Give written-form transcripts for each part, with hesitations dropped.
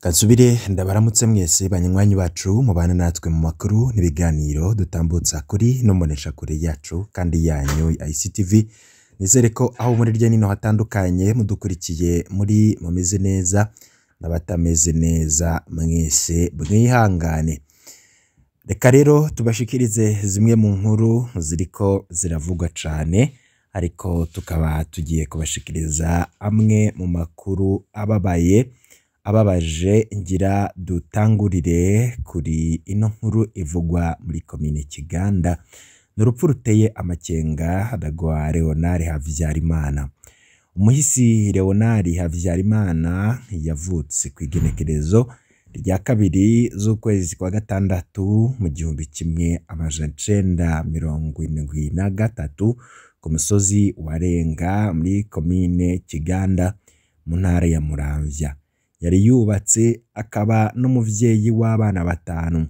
Kansubire ndabaramutse mwese banywanyi bacu mubana natwe mu makuru n'ibiganiro dutambutsa kuri no mboneshakure yacu kandi yanyu ya ICTV. Nizere ko aho muri hirya nino hatandukanye mudukurikiye muri mumeze neza n'abatameze neza mwese mwihangane. Reka rero tubashikirize zimwe mu nkuru ziriko ziravugwa cane, ariko tukaba tugiye kubashikiriza amwe mu makuru ababaye ababaje. Ngira dutangurire kuri ino nkuru ivugwa muri komine Kiganda. Ni urupfu ruteye amakenga rwa Leonard Havyarimana. Umuhisi Leonard Havyarimana yavutse kw'igenekerezo rya 2 z'ukwezi kwa gatandatu mu 1973 ku musozi wa Renga muri komine Kiganda mu ntara ya Muramvya. Yari yubatse akaba n'umuvyeyi w'abana 5.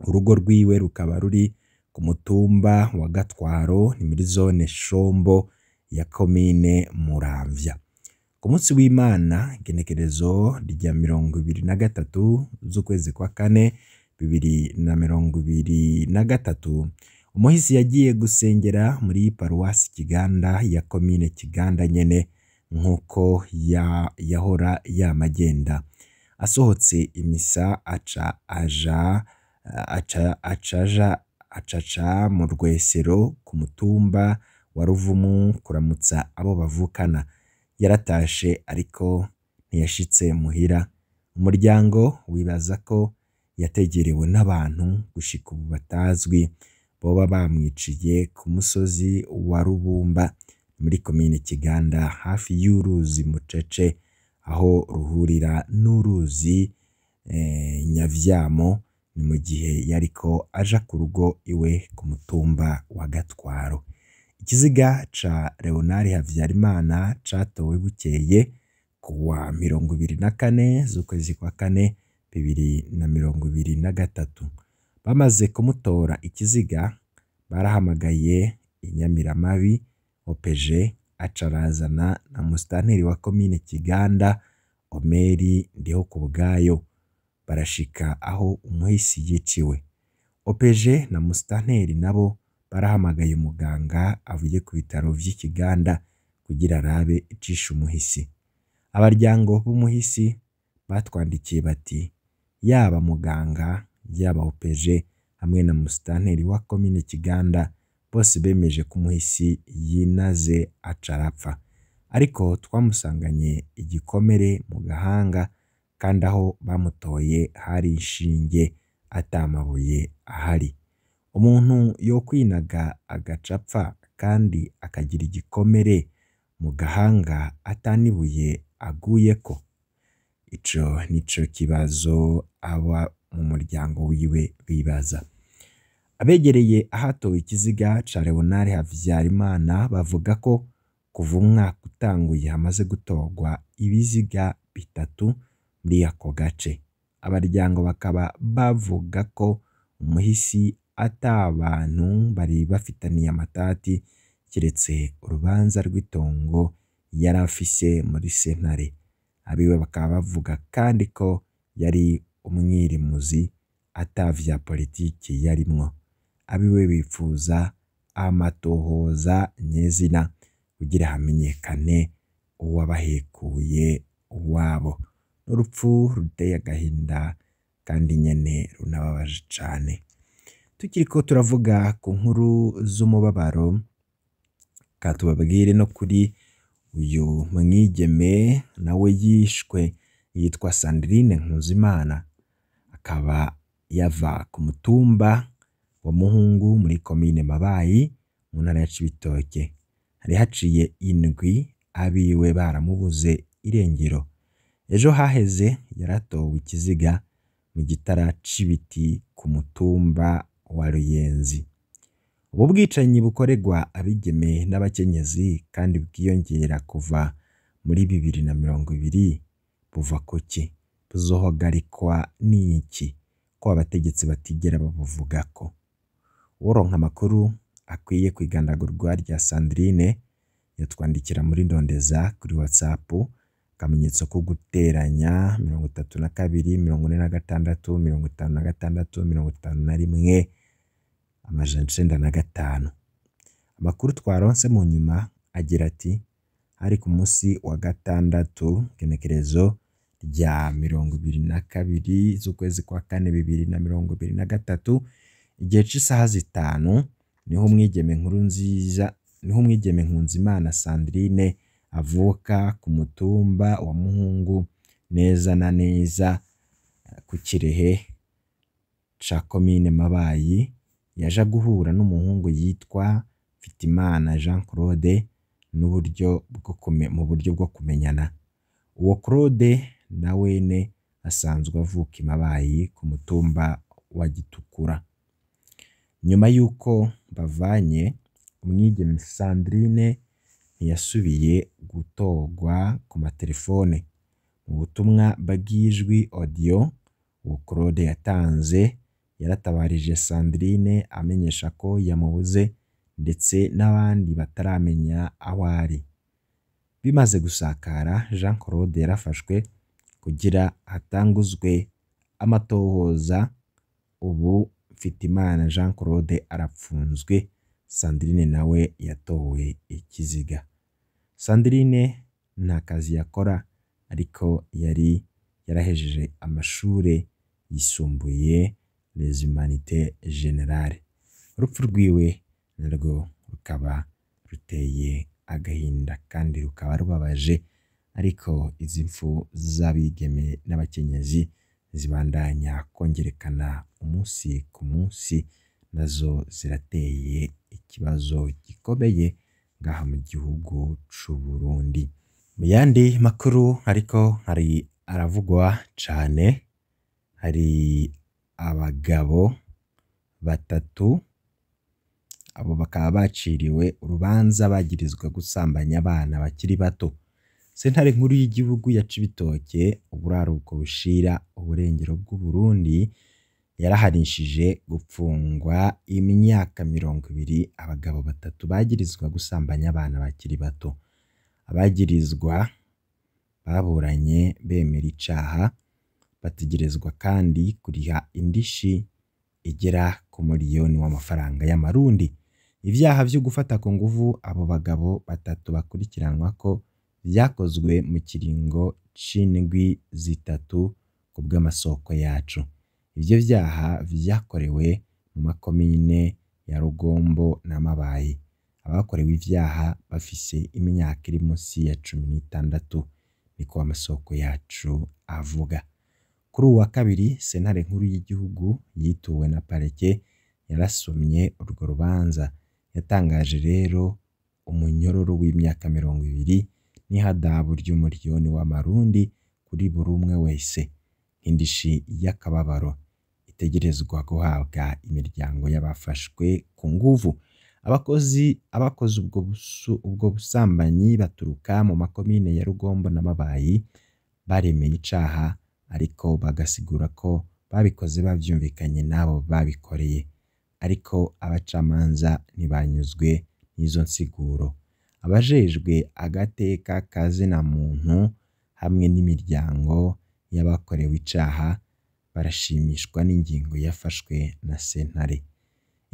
Urugo rwiwe rukaba ruri ku mutumba wa Gatwaro, ni muri zone Shombo ya komine Muramvya. Ku munsi w'Imana igenekerezo rya 23 z'ukwezi kwa kane 2023, umuhisi yagiye gusengera muri paruwasi Kiganda ya komine Kiganda nyene nk'uko yahora yama agenda. Asohotse imisa aca aja mu Rwesero ku mutumba wa Ruvumu kuramutsa abo bavukana. Yaratashe ariko ntiyashitse muhira. Umuryango wibaza ko yategerewe n'abantu gushika ubu batazwi boba bamwiciye ku musozi wa Rubumba muri komine Kiganda hafi y'uruzi Mucece aho ruhurira n'uruzi Nyavyamo, ni mu gihe yariko aja ku rugo iwe ku mutumba wa Gatwaro. Ikiziga ca Leonard Havyarimana catowe bukeye kuwa 24 z'ukwezi kwa kane 2023. Bamaze kumutora ikiziga barahamagaye inyamiramabi OPG acarazana na musitanteri wa komine Kiganda Omeri Ndihokubwayo, barashika aho umuhisi yiciwe. OPG na musitanteri nabo barahamagaye umuganga avuye ku bitaro vy'i Kiganda kugira arabe icishe umuhisi. Abaryango b'umuhisi batwandikiye bati yaba muganga yaba OPG hamwe na musitanteri wa komine Kiganda bose bemeje ko umuhisi yinaze acarapfa, ariko twamusanganye igikomere mu gahanga kandi aho bamutoye hari inshinge atamabuye ahari. Umuntu yokwinaga agacapfa kandi akagira igikomere mu gahanga atanibuye aguyeko? Ico nico kibazo aba mu muryango wiwe bibaza. Abegereye ahatowe ikiziga ca Leonard Havyarimana bavuga ko kuva umwaka utanguye hamaze gutorwa ibiziga 3 muri ako gace. Abaryango bakaba bavuga ko umuhisi ata abantu bari bafitaniye amatati kiretse urubanza rw'itongo yari afise muri sentare. Abiwe bakaba bavuga kandi ko yari umwirimuzi ata vya politiki yarimwo. Abiwe bipfuza amatohoza nyezina kugira hamenyekane uwabahekuye uwabo. N'urupfu ruteye agahinda kandi nyene runababaje cane. Tukiriko turavuga ku nkuru z'umubabaro, ka tubabwire no kuri uyu mwigeme nawe yishwe yitwa Sandrine Nkuzimana, akaba yava ku mutumba wa Muhungu muri komine Mabayi mu ntara ya Cibitoke. Hari haciye indwi abiwe baramubuze irengero. Ejo haheze yaratowe ikiziga mu gitara c'ibiti ku mutumba wa Ruyenzi. Ubu bwicanyi bukorerwa abigeme n'abakenyezi kandi bwiyongera kuva muri 2020 buva kuki? Buzohagarikwa n'iki ko abategetsi batigera babuvugako? Uworonka amakuru akwiye kwigandagurwa rya Sandrine yatwandikira muri Ndondeza kuri WhatsApp Akamenyetso ko guteranya 32 46 56 51 905. Amakuru twaronse mu nyuma agira ati hari ku musi wa gatandatu genekerezo rya 22 z'ukwezi kwa kane 2023 igihe c'isaha 5 niho umwigeme Nkurunziza niho umwigeme Nkunzimana Sandrine avuka ku mutumba wa Muhungu neza na neza ku Kirehe ca komine Mabayi yaja guhura n'umuhungu yitwa Mfitimana Jean Claude n'uburyo bwo mu buryo bwo kumenyana. Uwo Claude na wene asanzwe avuka i Mabayi ku mutumba wa Gitukura. Nyuma y'uko bavanye, umwigeme Sandrine ntiyasubiye gutorwa ku matelefone. Mu butumwa bw'ijwi audio uwo Claude yatanze yaratabarije Sandrine amenyesha ko yamubuze ndetse n'abandi bataramenya aho ari. Bimaze gusakara, Jean Claude yarafashwe kugira hatanguzwe amatohoza. Ubu Mfitimana Jean Claude arapfunzwe, Sandrine nawe yatowe ikiziga. Sandrine nta kazi yakora ariko yari yarahejeje amashure yisumbuye les humanités générales. Urupfu rwiwe narwo rukaba ruteye agahinda kandi rukaba rubabaje, ariko izi mfu z'abigeme n'abakenyezi zibandanya kongerekana umunsi ku munsi, nazo zirateye ikibazo gikomeye ngaha mu gihugu c'u Burundi. Mu yandi makuru ariko hari aravugwa cane, hari abagabo batatu abo bakaba baciriwe urubanza bagirizwa gusambanya abana bakiri bato. Sentare nkuru y'igihugu ya Cibitoke uburaruko bushira uburengero bw'u Burundi yarahanishije gupfungwa imyaka 20 abagabo batatu bagirizwa gusambanya abana bakiri bato. Abagirizwa baburanye bemera icaha, bategerezwa kandi kuriha indishi igera ku muriyoni w'amafaranga y'amarundi. Ivyaha vyo gufata ku nguvu abo bagabo batatu bakurikiranwa ko vyakozwe mu kiringo c'indwi zitatu ku bw'amasoko yacu. Ivyo vyaha vyakorewe mu makomine ya Rugombo na Mabayi. Abakorewe ivyaha bafise imyaka iri munsi ya 16 niko amasoko yacu avuga. Kuri uwu wa kabiri, sentare nkuru y'igihugu yituwe na parike yarasomye urwo rubanza. Yatangaje rero umunyororo w'imyaka 20 n'ihadabu ry'umuriyoni w'amarundi kuri buri umwe wese, nk'indishi y'akababaro itegerezwa guhabwa imiryango y'abafashwe ku nguvu. Abakoze ubwo busambanyi baturuka mu makomine ya Rugombo na Mabayi baremeye icaha, ariko bagasigura ko babikoze bavyumvikanye n'abo babikoreye. Ariko abacamanza ntibanyuzwe n'izo nsiguro. Abajejwe agateka ka zina muntu hamwe n'imiryango y'abakorewe icaha barashimishwa n'ingingo yafashwe na sentare.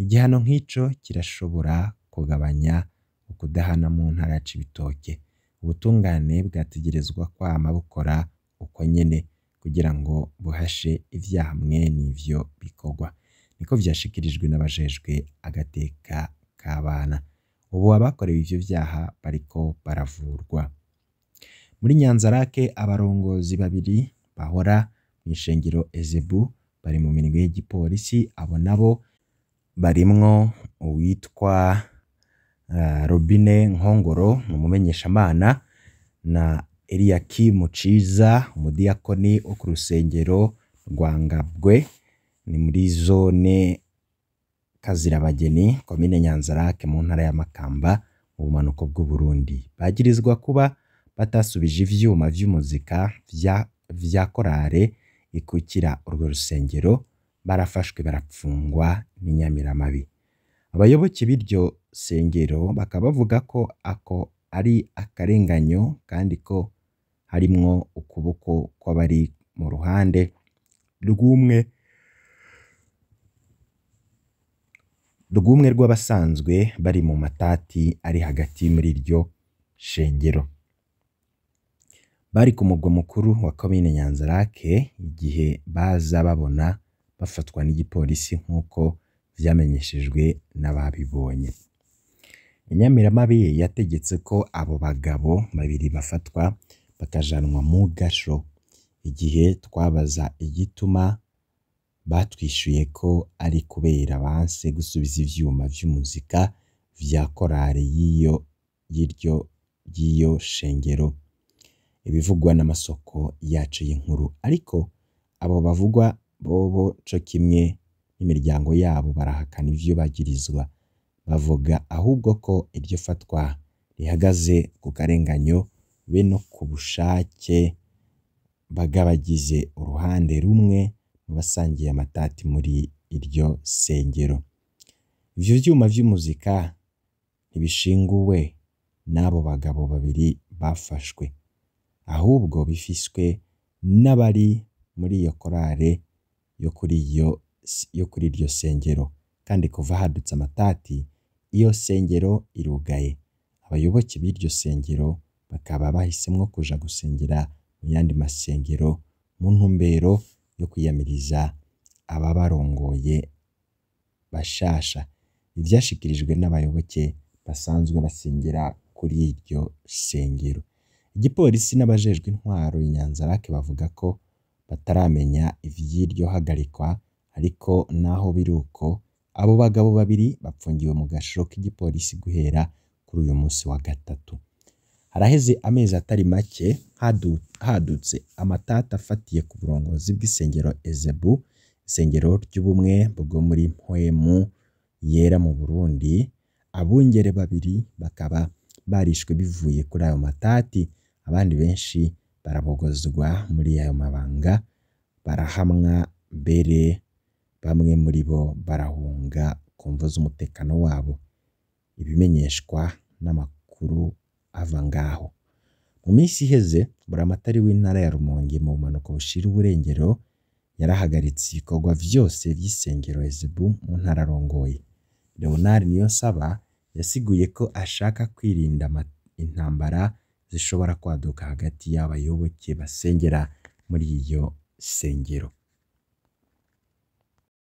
Igihano nk'ico kirashobora kugabanya ukudahana mu ntara ya Cibitoke. Ubutungane bwategerezwa kwama bukora uko nyene kugira ngo buhashe ivyaha mwene ivyo bikorwa. Niko vyashikirijwe n'abajejwe agateka k'abana. Ubu abakorewe ivyo vyaha bariko baravurwa. Muri Nyanzarake abarongozi babiri bahora mw'ishengero Ezebu bari mu minwe y'igipolisi. Abo nabo barimwo uwitwa Robine Nkongoro ni umumenyeshamana na Eliakimu Ciza umudiyakoni wo ku rusengero rwa Ngabwe ni muri zone Kazirabageni komine Nyanzarake mu ntara ya Makamba mu bumanuko bw'u Burundi. Bagirizwa kuba batasubije ivyuma vy'umuzika vya korale ikukira urwo rusengero, barafashwe barapfungwa n'inyamiramabi. Abayoboke b'iryo sengero bakaba bavuga ko ako ari akarenganyo kandi ko harimwo ukuboko kw'abari mu ruhande rw'umwe rw'abasanzwe bari mu matati ari hagati muri iryo shengero. Bari ku mugwa mukuru wa komine Nyanzarake igihe baza babona bafatwa n'igipolisi nk'uko vyamenyeshejwe n'ababibonye. Inyamiramabi yategetse ko abo bagabo babiri bafatwa bakajanwa mu gasho. Igihe twabaza igituma batwishuye ko ari kubera banse gusubiza ivyuma vy'umuzika vya korale y'iyo shengero. Ibivugwa n'amasoko yacu y'inkuru, ariko abo bavugwa bobo co kimwe n'imiryango yabo barahakana ivyo bagirizwa, bavuga ahubwo ko iryo fatwa rihagaze ku karenganyo be no ku bushake bw'abagize uruhande rumwe mu basangiye amatati muri iryo sengero. Ivyo vyuma vy'umuzika ntibishinguwe n'abo bagabo babiri bafashwe, ahubwo bifiswe n'abari muri iyo korale yo kuri iryo sengero, kandi kuva hadutse amatati iyo sengero irugaye. Abayoboke b'iryo sengero bakaba bahisemwo kuja gusengera mu yandi masengero mu ntumbero yo kwiyamiriza ababarongoye bashasha. Ivyashikirijwe n'abayoboke basanzwe basengera kuri iryo sengero. Igipolisi n'abajejwe intwaro i Nyanzarake bavuga ko bataramenya ivy'iryo hagarikwa, ariko naho biruko abo bagabo babiri bapfungiwe mu gasho k'igipolisi guhera kuri uyu musi wa gatatu. Haraheze amezi atari make hadutse amatati afatiye ku burongozi bw'isengero Ezebu, isengero ry'ubumwe bwo muri Mpwemu yera mu Burundi. Abungere babiri bakaba barishwe bivuye kuri ayo matati, abandi benshi barabogozwa muri ayo mabanga, barahamwa mbere bamwe muri bo barahunga ku mvo z'umutekano wabo, ibimenyeshwa n'amakuru ava ngaho. Mu minsi iheze Buramatari w'intara ya Rumonge mu bumanuko bushira uburengero yarahagaritse ibikorwa vyose vy'isengero Ezebu mu ntara arongoye. Leonard Niyonsaba yasiguye ko ashaka kwirinda intambara zishobora kwaduka hagati y'abayoboke basengera muri iyo sengero.